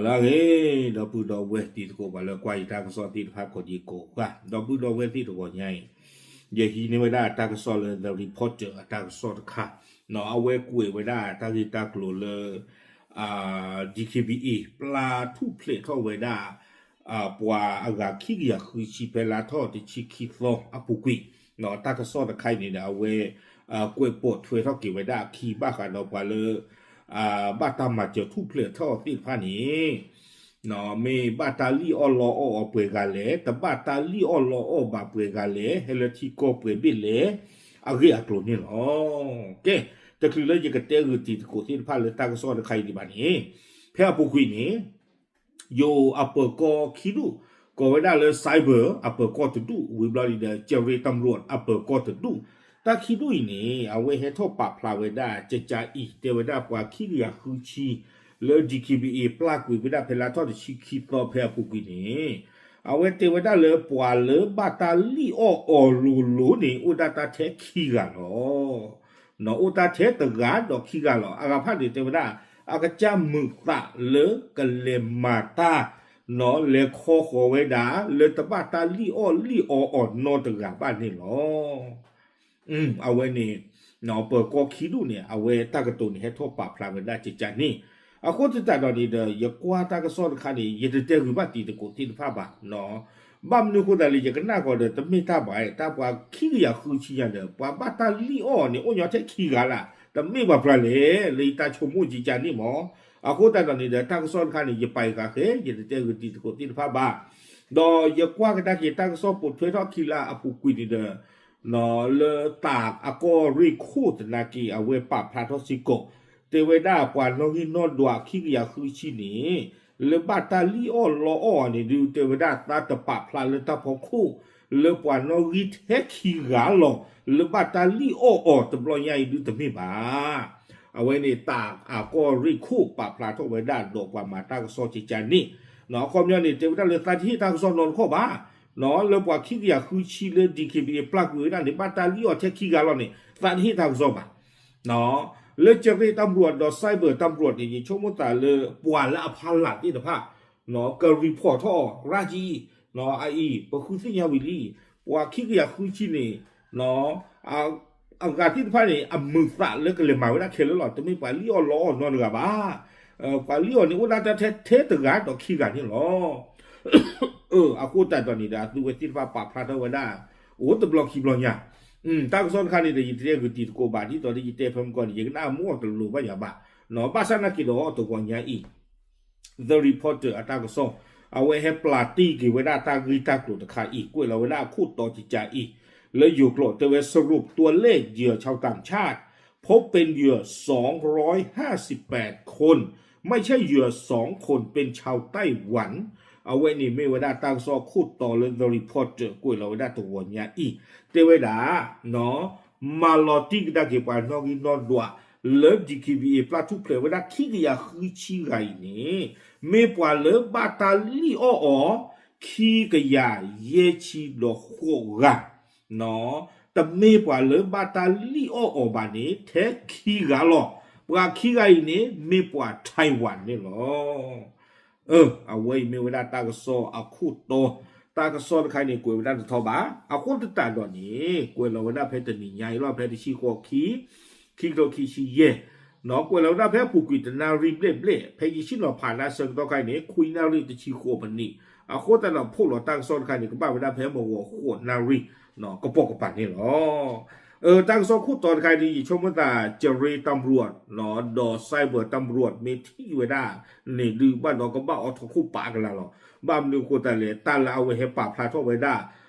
လၢအဂ့ၤ ဒီပုၢ်ဒီဝဲၢ်တံၤသကိး ပှၤလၢကွၢ်ယတၢ်ကစီၣ်သ့ၣ်တဖၣ်ကိးဒံကိးဂၤ ဒီပုၢ်ဒီဝဲၢ်သ့ၣ်တဂီၤညါအံၤ ယဟံးန့ၢ်ဝဲဒၣ်တၢ်ကစီၣ်လၢ The Reporter အတၢ်ကစီၣ်တခါ အဝဲကွဲးဝဲဒၣ်တၢ်ဂ့ၢ်တၢ်ကျိၤလၢ DKBA ပျၢ်ထူၣ်ဖျဲးထီၣ်ဝဲဒၣ် ပှၤအဂၤခံကယၤဃုဆံဖဲလါထီၣ်တဆံခံသီအပူၤကွံာ် တၢ်ကစီၣ်တခါအံၤန့ၣ်ဒီး အဝဲ ကွဲးပိာ်ထွဲထီၣ်က့ၤဝဲဒၣ်အခံဘၣ်ဃးဒီးပှၤလၢ ဘၣ်တၢ်မၤစၢၤထူၣ်ဖျဲးထီၣ်သ့ၣ်တဖၣ်န့ၣ် မ့ၢ်ဘၣ်တၢ်လံၣ်အီၣ်လီအီၣ်အီၤပှဲၤဂၤလဲၣ်, တဘၣ်တၢ်လံၣ်အီၣ်လီအီၣ်ဘၣ်ပှဲၤဂၤလဲၣ်, ဟဲလၢထံကီၢ်ပှဲၤဘ့ၣ်လဲၣ် အဂ့ၢ်အကျိၤန့ၣ်လီၤ. ကဲ, တချုးလၢယကတဲဂုာ်တံၤသကိးသ့ၣ်တဖၣ်လၢတၢ်ကစီၣ်တခါအံၤဒံးဘၣ်န့ၣ် ဖဲအပူၤကွံာ်န့ၣ် ယိၤအပၢၤကီခံဒူၣ် ကိးဝဲဒၣ်လၢ Cyber အပၢၤကီတဒူၣ် ဝံၤဘျီဒ်ဒီး ကရ့တၢ်မရူးအပၢၤကီတဒူၣ်, တၢ်ခံဒူၣ်အံၤန့ၣ် အဝဲဟဲထီၣ်ပာ်ဖျါဝဲဒၣ်ကကအံၤ တဲဝဲဒၣ်ပှၤခံကယၤဃုဆံ လၢ DKBA ပျၢ်ကွံာ်ဝဲဒၣ်ဖဲလါထီၣ်တဆံခံသီဖဲအပူၤကွံာ်န့ၣ် အဝဲတဲဝဲဒၣ်လၢပှၤလၢဘၣ်တၢ်လံၣ်အီၣ်အီၤလိၤလိၤန့ၣ် အိၣ်ဒၣ်တၢ်ထဲခံဂၤလီၤ. အိၣ်တၢ်ထဲတဂၤဒီးခံဂၤလီၤ. အဂၤဖၣ်န့ၣ်တဲဝဲဒၣ် အကစၢ်မုာ်သးလၢကလဲၤမၤတၢ် လဲၤခီဃီၤဝဲဒၣ် လၢတဘၣ်တၢ်လံၣ်အီၣ်လံၣ်အီအီၤနီတဂၤဘၣ်န့ၣ်လီၤ. အဝဲန့ၣ် ပၢၤကီခံဒူၣ်န့ၣ် အဝဲတၢ်ကတိၤန့ၣ် ဟဲထီၣ်ပာ်ဖျါဝဲဒၣ်ကကန့ၣ် အဃိသတးဒီးန့ၣ်ဒီး ယကွၢ်တၢ်ကစီၣ်တခါန့ၣ် ယတတဲဂုာ်ဘၣ်တံၤသကိးသ့ၣ်တဖၣ်ဘၣ်. ဘၣ်မနုၤအဃိသတးလဲၣ် ယကနၣ်ကီးဒီး တမ့ၢ်တၢ်ဘၣ် တၢ်ပှၤခံကယၤဃုဆံညါဒီး ပှၤဘၣ်တၢ်လံၣ်အီၣ်အီၤန့ၣ် အိၣ်ညီထဲခံဂၤလၢ်, တမ့ၢ်ပှၤပြၤလဲၣ် လၢယတၢ်ဆိကမိၣ်ကကန့ၣ်မး. အဃိသတးဒီးန့ၣ်ဒီး တၢ်ကစီၣ်တခါန့ၣ် ယပာ်ဃာ်ဃဲ ယတတဲဂုာ်တံၤသကိးသ့ၣ်တဖၣ်ဘၣ်. ဒီးယကွၢ်ကဒါက့ၤတၢ်ကစီၣ်ပိာ်ထွဲထီၣ်ခံလါအပူၤကွံာ်န့ၣ်ဒီး လၢတၢ်အကီၢ်ရ့ၣ်ခိၣ်သနာ်က့ အဝဲပာ်ဖျါထီၣ်စ့ၢ်ကီး တဲဝဲဒၣ်ပှၤနီၣ်ဂံၢ်နီၣ်ဒွးခံကယၤဃုဆံန့ၣ် လၢဘၣ်တၢ်လံၣ်အီၣ်လီအီၣ်အီၤန့ၣ်ဒုး တဲဝဲဒၣ်သးတပာ်ဖျါလၢတၢ်ဖီခိၣ် လၢပှၤနီၣ်ဂံၢ်ထဲခံဂၤလီၤ လၢဘၣ်တၢ်လံၣ်အီၣ်အီၤတဘျီညါအံၤဒုးတမ့ၢ်ဘၣ်. အဝဲန့ၣ်တၢ်အကီၢ်ရ့ၣ်ခိၣ်ပာ်ဖျါထီၣ်ဝဲဒၣ်ဒီးပှၤမၤတၢ်ကစီၣ်ကကန့ၣ် အခီပညီန့ၣ် တဲဝဲဒၣ်လၢသးတဟ့ၣ်တၢ်ကစီၣ်နီတခီၣ်ဘၣ် လၢပှၤခံကယၤဃုဆံလၢ DKBA ပျၢ်ကွံာ်ဝဲဒၣ်န့ၣ် ဘၣ်တၢ်လံၣ်အီၣ်ထဲခံဂၤလီၤန့ၣ် သးတဟ့ၣ်တၢ်ကစီၣ်ဘၣ်. လၢကရ့ၣ်တၢ်မရူးဒီး cyber တၢ်မရူးန့ၣ် ယဆိကမိၣ်သးလၢပှၤလၢအဖီလာ်သ့ၣ်တဖၣ် က report ထီၣ်အီၤ ရၢ်ကံ အအံၤ ပဃုသ့ၣ်ညါဝံၤလံ ပှၤခံကယၤဃုဆံန့ၣ် အဂၤသ့ၣ်တဖၣ်န့ၣ် အမုာ်သးလၢကလဲၤမၤဝဲဒၣ်ခဲလၢာ်လီၤ. တမ့ၢ်ပှၤလံၣ်အီၣ်လီအီၣ်နီတဂၤဘၣ်. ပှၤလံၣ်အီၣ်န့ၣ် အိၣ်ဒၣ်တၢ်ထဲထဲတဂၤဒီးခံဂၤန့ၣ်လီၤ. အဃိသတးဒီးန့ၣ်ဒီး အသုဝဲသ့ၣ်တဖၣ်ပာ်ဖျါထီၣ်ဝဲဒၣ် အိၣ်တဘျီခံဘျီညါ တၢ်ကစီၣ်တခါန့ၣ်ဒီး ယတတဲဂုာ်တံၤသကိးဘၣ် ဒ်သိးဒီးယတဲဖဲမုၢ်ကီၢ်န့ၣ် ယကနၣ်မ့ၢ်အီၤတလိၤဘၣ်ယၤဘၣ်. ဘၣ်ဆၣ်နာ်က့ဒီးတဂီၤညါအံၤ The Reporter အတၢ်ကစီၣ် အဝဲဟဲပျၢ်တံၢ်က့ၤဝဲဒၣ်တၢ်ဂ့ၢ်တၢ်ကျိၤတခါအံၤ ကွဲးလီၤဝဲဒၣ်အခိၣ်တီကကအံၤ လၢယိၤကျိာ်တဲဝဲ สรุปตัวเลขเหยื่อชาวต่างชาติ พบเป็นเหยื่อ สองร้อยห้าสิบแปดคน ไม่ใช่เหยื่อ สองคน เป็นชาวไต้หวัน အဝဲန့ၣ်မ့ၢ်ဝဲဒၣ်တၢ်ကစီၣ်ခိၣ်တီလၢ The Reporter ကွဲးလီၤဝဲဒၣ်တဂီၤညါအံၤ တဲဝဲဒၣ် မၤလီၤတံၢ်ကဒါက့ၤပှၤနီၣ်ဂံၢ်နီၣ်ဒွး လၢ DKBA ပျၢ်ထူၣ်ဖျဲးဝဲဒၣ်ခံကယၤဃုဆံဂၤအံၤန့ၣ် မ့ၢ်ပှၤလၢဘၣ်တၢ်လံၣ်အီၣ်အီၤ ခံကယၤယဲၢ်ဆံဒီးဃိးဂၤ တမ့ၢ်ပှၤလၢဘၣ်တၢ်လံၣ်အီၣ်အီၤဘၣ်န့ၣ် ထဲခံဂၤလီၤ. ပှၤခံဂၤအံၤန့ၣ် မ့ၢ်ပှၤ Taiwan န့ၣ်လီၤ. အဝဲအံၤမ့ၢ်ဝဲဒၣ်တၢ်ကစီၣ်အခိၣ်တီ, တၢ်ကစီၣ်တခါအံၤန့ၣ် ကွဲးဝဲဒၣ်တထီဘၣ်. အဃိသတးဒီးန့ၣ် ကွဲးလီၤဝဲဒၣ်ဖဲတနံၤညါအံၤလီၤ, ဖဲတဆံဃိးခံ, ခံကထိခံဆံယဲၢ်, ကွဲးလီၤဝဲဒၣ်ဖဲအပူၤကွံာ်တနၣ်ရံၣ်ဘျဲၣ်ဘျဲၣ်, ဖဲယဆ့ၣ်နီၤဖးလၢဆၢကတီၢ်ခါအံၤန့ၣ် ခွံနၣ်ရံၣ်တဆံဃိးမံးနံး, အဃိသတးဒီး ဖီၣ်လီၤတၢ်ကစီၣ်တခါန့ၣ် ကဘၣ်ဝဲဒၣ်ဖဲမုၢ်ဂီၤဃိးနၣ်ရံၣ် ကပိာ်ကပၤန့ၣ်လီၤ. တၢ်ကစီၣ်ခိၣ်တီတခါအံၤ ယဆိကမိၣ်သး ကရ့တၢ်မရူး ဒီး cyber တၢ်မရူး မ့ၢ်ထံၣ်ဝဲဒၣ်န့ၣ်ဒုး ဘၣ်ဒီးကဘၣ်အိးထီၣ်ခိၣ်ပာ်ကလာ်လီၤ. ဘၣ်မနုၤအဃိသတးလဲၣ်, တၢ်လၢအဝဲဟဲပာ်ဖျါထီၣ်ဝဲဒၣ်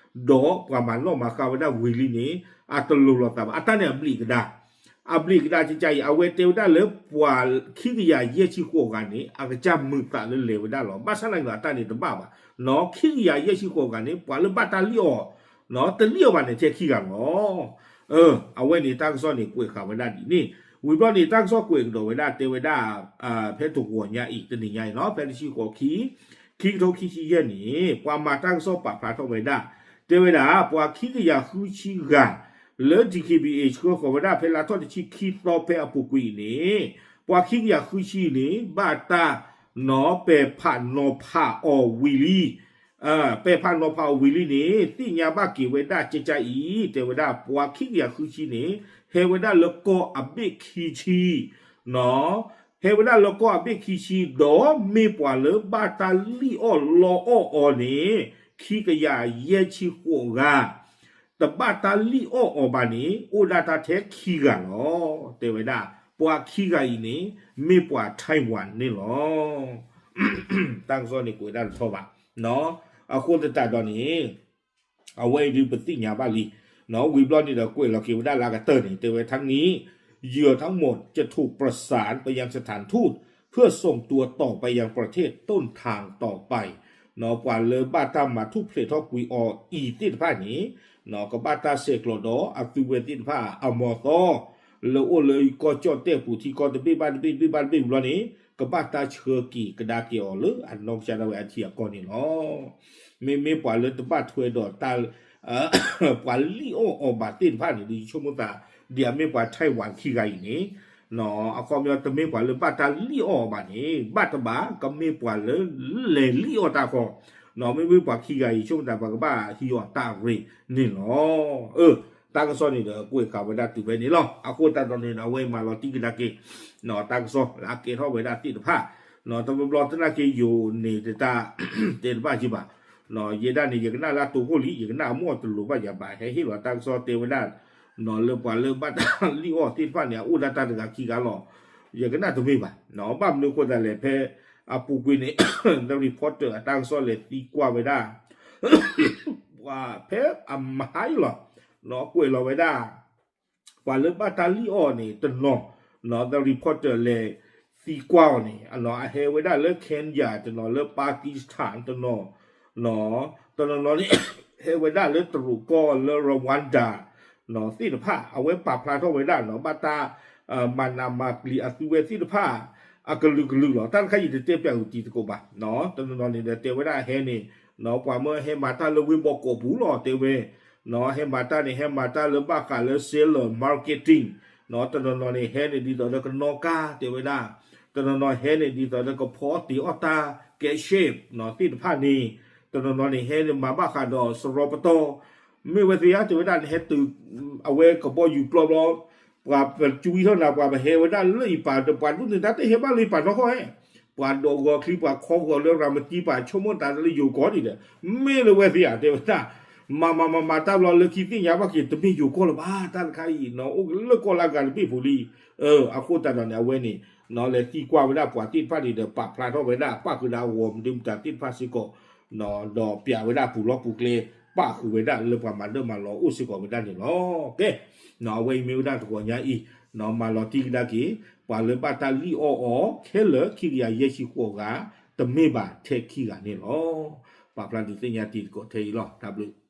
ဒီးပှၤမၤနီၣ်မၤဃါဝဲဒၣ်ဝံၤလံန့ၣ် အတလိၤလိာ်သးဘၣ်. အတၢ်န့ၣ်အဘျံးကဒါ အဘျံးကဒါကကအံၤ အဝဲတဲဝဲဒၣ်လၢပှၤခံကယၤယဲၢ်ဆံဃိးဂၤန့ၣ် အကစၢ်မုာ်သးလၢလဲၤဝဲဒၣ်လီၤ. ဘၣ်ဆၣ်သနာ်က့ဒီး အတၢ်န့ၣ်တဘၣ်ဘၣ်. ခံကယၤယဲၢ်ဆံဃိးဂၤန့ၣ် ပှၤလၢဘၣ်တၢ်လံၣ်အီၣ် တလံၣ်အီၣ်ဘၣ်န့ၣ် ထဲခံဂၤလီၤ. အဝဲန့ၣ်တၢ်ကစီၣ်န့ၣ် ကွဲးဃာ်ဝဲဒၣ်ဒ်န့ၣ်, ဝံၤဘျီန့ၣ် တၢ်ကစီၣ်ကွဲးကဒီးဝဲဒၣ် တဲဝဲဒၣ် ဖဲတဂီၤညါအံၤ တနံၤညါအံၤလီၤ, ဖဲတဆံဃိးခံ ခံကထိခံဆံယဲၢ်န့ၣ် ပှၤမၤတၢ်ကစီၣ်ပာ်ဖျါထီၣ်ဝဲဒၣ် တဲဝဲဒၣ် ပှၤခံကယၤဃုဆံဂၤ လၢ DKBA ဆှၢဃီၤဝဲဒၣ်ဖဲလါထီၣ်တဆံခံသီဖဲအပူၤကွံာ်အံၤန့ၣ် ပှၤခံကယၤဃုဆံန့ၣ် ဘၣ်တၢ် နီၢ် ပဲာ်ဖးနီၤဖးအီၤဝံၤလံ, ပဲာ်ဖးနီၤဖးအီၤဝံၤလံန့ၣ် သ့ၣ်ညါဘၣ်က့ၤဝဲဒၣ်ကကအံၤ တဲဝဲဒၣ် ပှၤခံကယၤဃုဆံန့ၣ် ဟဲဝဲဒၣ်လၢကီၢ်အဘ့ၣ်ခံဆံ, နီၢ် ဟဲဝဲဒၣ်လၢကီၢ်အဘ့ၣ်ခံဆံ ဒီးမ့ၢ်ပှၤလၢဘၣ်တၢ်လံၣ်အီၣ်လီအီၣ်အီၤန့ၣ် ခံကယၤယဲၢ်ဆံဃိးဂၤ, တဘၣ်တၢ်လံၣ်အီၣ်အီၤဘၣ်န့ၣ် အိၣ်ဒၣ်တၢ်ထဲခံဂၤလီၤ. တဲဝဲဒၣ် ပှၤခံဂၤအံၤန့ၣ် မ့ၢ်ပှၤ Taiwan န့ၣ်လီၤ. တၢ်ကစီၣ်န့ၣ် ကွဲးဒၣ်တထီဘၣ်, အဃိသတးဒီးန့ၣ် အဝဲအံၤဒုးပသ့ၣ်ညါဘၣ်လံ, နီၢ် ဝံၤဘျီန့ၣ်ဒီးကွဲးလီၤက့ၤဝဲဒၣ်လၢအကတၢၢ်န့ၣ် တဲဝဲ ทั้งนี้ เหยื่อทั้งหมดจะถูกประสานไปยังสถานทูต เพื่อส่งตัวต่อไปยังประเทศต้นทางต่อไป နီၢ် ပှၤလၢဘၣ်တၢ်မၤထူၣ်ဖျဲးထီၣ်ကွံာ်အီၤအံၤသ့ၣ်တဖၣ်န့ၣ် နီၢ် ကဘၣ်တၢ်ဆဲးကျိးဒီးအသုဝဲသ့ၣ်တဖၣ်အမီၤသီ လၢအိၣ်လၢကီၢ်ကၠီၣ်တဲၣ်ပူၤထံကီၢ်တဘ့ၣ်ဘၣ်တဘ့ၣ်တဘ့ၣ်ဘၣ်တဘ့ၣ်ဘျီန့ၣ် ကဘၣ်တၢ်ဆှၢက့ၤကဒါက့ၤအီၤလၢအနီၢ်ကစၢ်ဒၣ်ဝဲအထံအကီၢ်န့ၣ်လီၤ. မ့မ့ၢ်ပှၤလၢတဘၣ်ထွဲဒီးတၢ် ပှၤလံၣ်အီၣ်အီၤဘၣ်သ့ၣ်တဖၣ်န့ၣ် ဒ်ယဆိကမိၣ်သး ဒ်အမ့ၢ်ပှၤ Taiwan ခံဂၤအံၤန့ၣ် အခီပညီတမ့ၢ်ပှၤလၢဘၣ်တၢ်လံၣ်အီၣ်အီၤဘၣ်န့ၣ် ဘၣ်တဘၣ် ကမ့ၢ်ပှၤလၢလဲၤလံၣ်အီၣ်တၢ်ဃီ, နီၢ် မ့မ့ၢ်ပှၤခံဂၤအံၤ ဆိကမိၣ်သး ပှၤကဘၣ်ဟံးအီၤတၢ်ရ့န့ၣ်လီၤ. အၢ တၢ်ကစီၣ်န့ၣ်ဒီးကွဲးဃာ်ဝဲဒၣ်တုၤဖဲန့ၣ်လီၤ. အဃိသတးဒီးန့ၣ်ဒီး အဝဲမၤလီၤတံၢ်ကဒါက့ၤ နီၢ် တၢ်ကစီၣ်လၢအကဲထီၣ်ဝဲဒၣ်သ့ၣ်တဖၣ်, နီၢ် တဘျီဘျီသနာ်က့ယိာ်န့ၣ်တတၢ် တဲတဘၣ်က့ၤဘၣ်, နီၢ် ယဲဒၣ်န့ၣ် ယကနၣ်လၢတိခိၣ်လံ ယကနၣ်အမိၢ်တလိၤဘၣ်ယၤဘၣ် ဟဲဟ့ၣ်လီၤတၢ်ကစီၣ်တဲဝဲဒၣ် နီၢ် လၢပှၤလၢဘၣ်တၢ်လံၣ်အီၣ်သ့ၣ်တဖၣ်န့ၣ် အအိၣ်ဒၣ်တၢ်တဂၤခံဂၤလီၤ. ယကနၣ်တမ့ၢ်ဘၣ်, နီၢ် ဘၣ်မနုၤအဃိသတးလဲၣ် ဖဲအပူၤကွံာ်န့ၣ် The Reporter အတၢ်ကစီၣ်လဲၤသံကွၢ်ဝဲဒၣ် ပှၤဖဲအမဟါအံၤလီၤ, နီၢ် ကွဲးလီၤဝဲဒၣ် ပှၤလၢဘၣ်တၢ်လံၣ်အီၣ်န့ၣ်တနီၤ, နီၢ် The Reporter လဲၤသံကွၢ်အီၤန့ၣ် နီၢ် အဟဲဝဲဒၣ်လၢ Kenya တနီၤ လၢ Pakistan တနီၤ, နီၢ် တနီၤနီၤန့ၣ် ဟဲဝဲဒၣ်လၢတရူးကီၢ်လၢ Rwanda နီၢ် သ့ၣ်တဖၣ် အဝဲပာ်ဖျါထီၣ်ဝဲဒၣ် နီၢ် ဘၣ်တၢ် မၤနးမၤပျံၤအသုဝဲသ့ၣ်တဖၣ် အကလုာ်ကလုာ်လီၤ. တၢ်တခါအံၤတတဲပၠးဂုာ်တံၤသကိးဘၣ်, နီၢ် တနီၤနီၤန့ၣ်ဒီးတဲဝဲဒၣ်ဟဲန့ၣ် နီၢ် ပှၤမၢဟဲမၤတၢ်လၢဝ့ၢ်ဘီကီးပူၤလီၤ တဲဝဲ, နီၢ် ဟဲမၤတၢ်န့ၣ် ဟဲမၤတၢ်လၢဘၣ်ဃးလၢ seller marketing, နီၢ် တနီၤနီၤန့ၣ် ဟဲန့ၣ်ဒ်သိးဒီးကနီၣ်ကါ တဲဝဲဒၣ်, တနီၤနီၤဟဲန့ၣ်ဒ်သိးဒီးကဖီအီၣ်တ့ၤအီၣ်တၢ် ကဲရှ့ၣ် နီၢ် သ့ၣ်တဖၣ်န့ၣ်, တနီၤနီၤန့ၣ် ဟဲန့ၣ်မၤဘၣ်ဃးဒီးစရီပတီၢ်, မ့ၢ်ဝဲသ့ဧါ တဲဝဲဒၣ်န့ၣ် ဟဲတုၤ အဝဲကဘီယူၤပျီဘျီ ပှၤပကွံထီၣ်နၤ ပှၤပဟဲဝဲဒၣ်လၢအံၤပာ်ဒီး ပှၤဒိးန့ၢ်တၢ်တဟဲဘၣ်လၢအံၤပာ်နီၢ်ခီၣ်ဧါ, ပှၤဒိးဂီၤချံ ပှၤခီဂီၤလၢရၤမတံ ပှၤဆိကမိၣ်တၢ်လၢယိၤကီၢ်ဒံးဒီး မ့ၢ်လၢဝဲသ့ဧါ တဲဝဲဒၣ်, မၤမၤမၤမၤတၢ်ဘျီလၢခံသ့ၣ်ညါဘၣ်က့ၤ တမ့ၢ်ယိၤကီၢ်လၢၤဘၣ် တၢ်တခါအံၤ နီၢ် အိၣ်လၢကီၢ်လၢအဂၤတဘ့ၣ်ပူၤလံ, အဃိသတးဒီးန့ၣ် အဝဲန့ၣ် နီၢ် လဲၤသံကွၢ်ဝဲဒၣ်ပှၤသ့ၣ်တဖၣ်န့ၣ်ဒီး ပာ်ဖျါထီၣ်ဝဲဒၣ် ပၣ်ဃုာ်ဒၣ်အဂီၤမနုၤမတၤသ့ၣ်တဖၣ်စ့ၢ်ကီး, နီၢ် ဒီးပျးဝဲဒၣ်ပူၤလီၢ်ပူၤကျဲ ပၣ်ဃုာ်ဝဲဒၣ်လၢပှၤမၤဒၢၣ်မၤလီၤအိၣ်စ့ၢ်ကီးဝဲဒၣ်န့ၣ်လီၤ. ကဲ, နီၢ် အဝဲအံၤမ့ၢ်ဝဲဒၣ်တဂီၤညါအံၤ, နီၢ် မၤလီၤတံၢ်ကဒါက့ၤ ပှၤလၢဘၣ်တၢ်လံၣ်အီၣ်အီၤခဲလၢာ် ခံကယၤယဲၢ်ဆံဃိးဂၤ တမ့ၢ်ဘၣ်ထဲခံဂၤန့ၣ်လီၤ. ပာ်ဖျါဒုးသ့ၣ်ညါတံၤသကိးထဲအံၤလီၤ. တၢ်ဘျုး